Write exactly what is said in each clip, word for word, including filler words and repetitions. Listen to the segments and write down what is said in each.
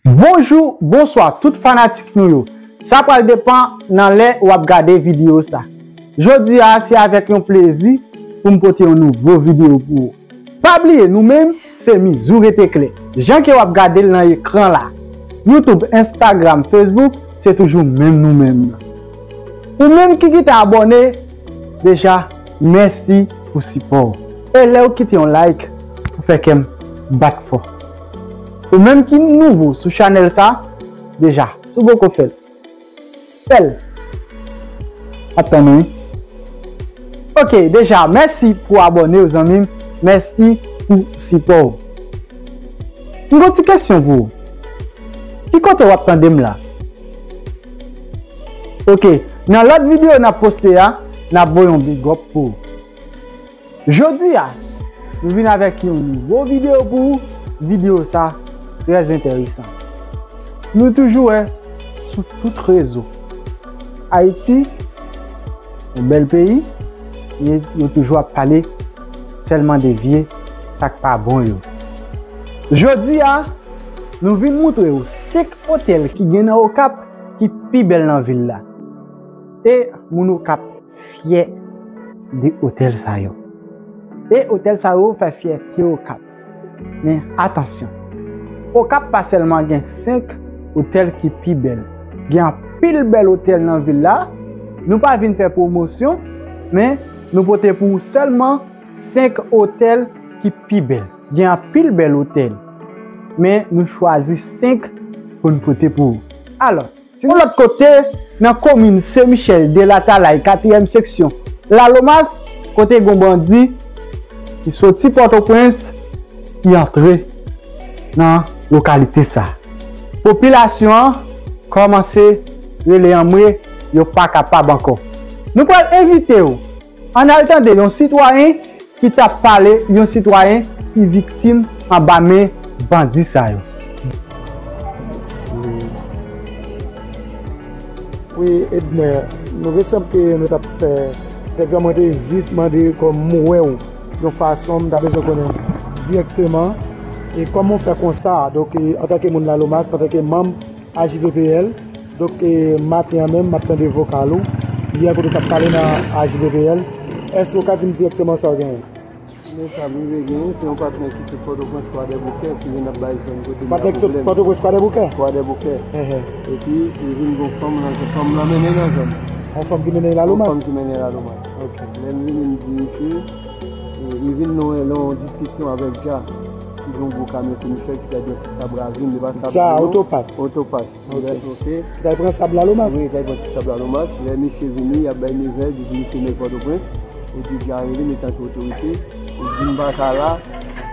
Bonjou, bonswa tout fanatik nou yo. Sa pral depann nan lè w ap gade videyo sa. Jodi a, se avèk yon plezi pou m pote yon nouvo videyo pou ou. Pa bliye, nou menm, se Mizou Rete Klè. Jan ke w ap gade l nan ekran la. YouTube, Instagram, Facebook, se toujou menm nou menm nan. Ou menm ki kite abòne, deja, mèsi pou sipò w. E lè w kite yon like, ou fè kè m bat fò. Ou menm ki nouvo sou chanèl sa, deja, si w poko fè l, fè l. Ap tann ou, wi. Ok, deja, mèsi pou abòne w, zanmi m. Mèsi pou sipò w. M gon ti kesyon pou ou. Ki kote w ap tande m la? Ok, nan lòt videyo n ap poste a, n ap voye yon big up pou ou. Jodi a, nou vin avèk yon nouvo videyo pou ou. Videyo sa trè enteresan. Nou toujou wè sou tout rezo. Ayiti, yon bèl peyi, e yo toujou ap pale sèlman de vye sa k pa bon yo. Jodi a, nou vin moutre w senk otèl ki gen nan Okap ki pi bèl nan vil la. E moun Okap fyè de otèl sa yo. E otèl sa yo fè fyète Okap. Men atansyon, Okap pa sèlman gen senk otèl ki pi bèl. Gen anpil bèl otèl nan vil la. Nou pa vin fè pwomosyon, men nou pote pou ou sèlman senk otèl ki pi bèl. Gen anpil bèl otèl, men nou chwazi senk pou n pote pou ou. Alò, yon lòt kote, nan komin Sen Michèl de Latalay, katriyèm seksyon, Lalomas, kote gon bandi ki soti Pòtoprens, ki antre nan lokalite sa. Popilasyon an kòmanse rele anmwe, yo pa kapab ankò. Nou pral envite w ann al tande yon sitwayen ki t ap pale, yon sitwayen ki viktim anba men bandi sa yo. Wi, Edner, nou gen sanm ke nou t ap fè entèvyou a, mwen te jis mande kòm mwen wè w yon fason, m ta bezwen konnen dirèkteman e kòman w fè konsa, donk, e, antanke moun Lalomas, antanke manm H V P L. Donk, e, maten an menm, m ap tande vokal ou. Yè kote w t ap pale nan H V P L. Èske w ka di m dirèkteman sa w genyen? Men sa m rive genyen, se yon patnè ki sot Pòtoprens, Kwadèboukè, ki vin ap bay zòn kote m nan pwoblèm. Patnè ki sot Pòtoprens, Kwadèboukè? Kwadèboukè. Epi, li vin gon fanm nan, fanm nan mennen nan zòn. Yon fanm ki mennen Lalomas? Yon fanm ki mennen Lalomas. Ok. Lè m vini, m di misye, e, li vin nan yon, nan yon diskisyon avèk Dja, ki gen yon gwo kamyon Sen Michèl ki ta gen ti sab ravin, li pa sab Dja, non. Otopat. Otopat. Ok. Ok. Ki t al pran sab Lalomas? Wi, ki t al pran ti sab Lalomas. Lè misye vini, y ap bay nouvèl, li di misye nèg Pòtoprens. Epi Dja rele m etanke otorite. Li di m pa ka la.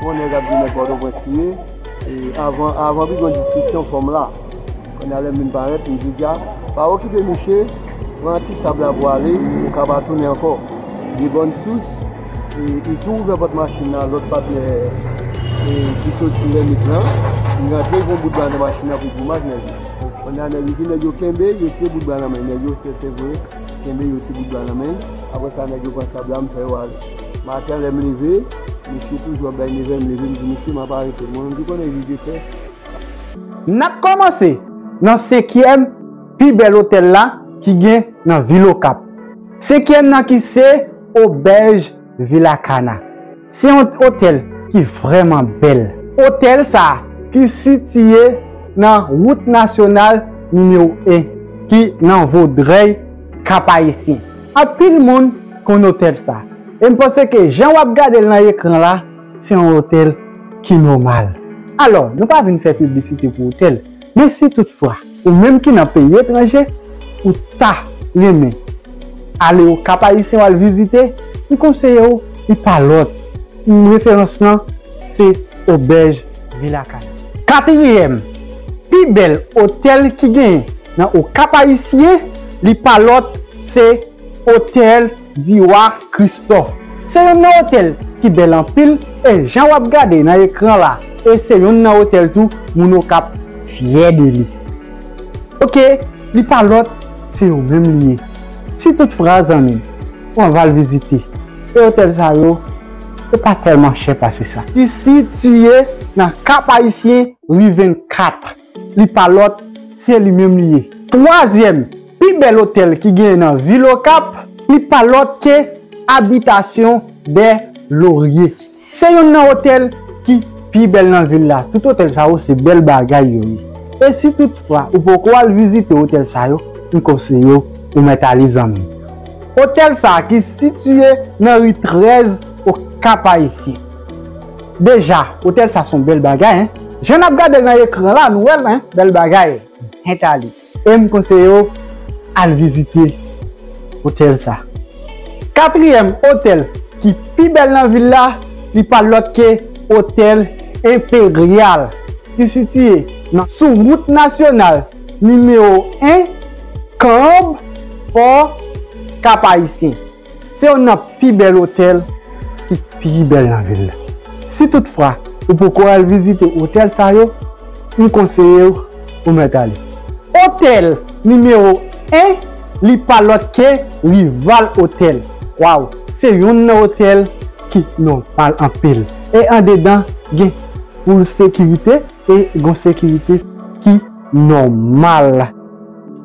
Yon nèg ap di nèg Pòtoprens li ye. E avan, avan pi gon diskisyon fanm la. Kounye a lè m vin parèt, m di Dja, pa okipe misye, pran ti sab la pou ale, ou ka pa tounen ankò. Debòn sous, e, li tou ouvè pòt machin nan, lòt patnè, e, ki soti Lèmit lan, li rantre, li pran bout bal nan machin nan pou goumak nèg yo. Kounye a nèg yo di nèg yo kenbe, yo tire bout bal nan men nèg yo, se, se vre, kenbe, yo tire bout bal nan men. Apre sa, nèg yo pran sab la, m fè yo ale. Maten an, lè m leve, misye toujou ap bay nouvèl, m leve, m di, "Misye, m ap arete." Mwen menm ki konnen jij de pè. N ap kòmanse nan senkyèm pi bèl otèl la ki gen nan vil Okap. Senkyèm nan ki se Obèj Vilakana. Se yon otèl ki vrèman bèl. Otèl sa a ki sitiye nan wout nasyonal nimewo en ki nan Vodrèy, Kap Ayisyen. Anpil moun konn otèl sa. E m panse ke jan w ap gade l nan ekran la, se yon otèl ki nòmal. Alò, nou pa vin fè piblisite pou otèl, men si toutfwa ou menm ki nan peyi etranje, ou ta renmen ale Okap Ayisyen w al vizite, m konseye w, li pa lòt. M referans lan, se Obèj Vilakana. Katriyèm pi bèl otèl ki genyen nan Okap Ayisyen, li pa lòt, se Otèl Diwa Kristòf. Se youn nan otèl ki bèl anpil, e jan w ap gade nan ekran la, e se youn nan otèl tou moun Okap fyè de li. Ok, li pa lòt, se yo menm li ye. Si toutfwa, zanmi m, ou anvi al vizite, e otèl sa yo, yo pa tèlman chè pase sa. Li sitiye nan Kap Ayisyen, ri vennkat. li pa lòt, se li menm li ye. Twazyèm pi bèl otèl ki genyen nan vil Okap, li pa lòt ke Habitation des Lauriers. Se youn nan otèl ki pi bèl nan vil la. Tout otèl sa yo se bèl bagay yo ye. E si toutfwa ou poko al vizite otèl sa yo, m konseye w ou mèt ale zanmi. Otèl sa ki sitiye nan ri trèz Okap Ayisyen. Deja, otèl sa se yon bèl bagay, en. Jan n ap gade l nan ekran la, nou wè l, en, bèl bagay. Mèt ale. E m konseye w al vizite otèl sa. Katriyèm otèl ki pi bèl nan vil la, li pa lòt ke Otèl Enperyal, ki sitiye nan, sou wout nasyonal nimewo en, Kanb, Pò, Kap Ayisyen. Se youn nan pi bèl otèl ki pi bèl nan vil la. Si toutfwa ou poko al vizite otèl sa yo, m konseye w ou mèt ale. Otèl nimewo en, li pa lòt ke Rival Otèl. Waw, se youn nan otèl ki nòmal anpil. E andedan gen poul sekirite e gon sekirite ki nòmal.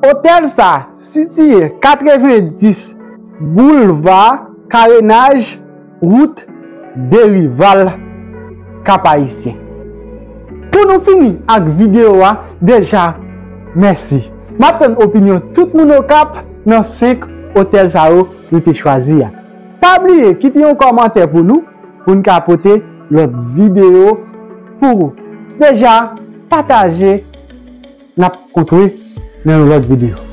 Otèl sa sitiye katrevenndis Boulva Karenaj, wout de Rival, Kap Ayisyen. Pou nou fini ak videyo a, deja, mèsi. M ap tann opinyon tout moun Okap nan senk otèl sa yo nou te chwazi a. Pa bliye kite yon kòmantè pou nou, pou n ka pote lòt videyo pou ou. Deja, pataje, n ap kontre nan yon lòt videyo.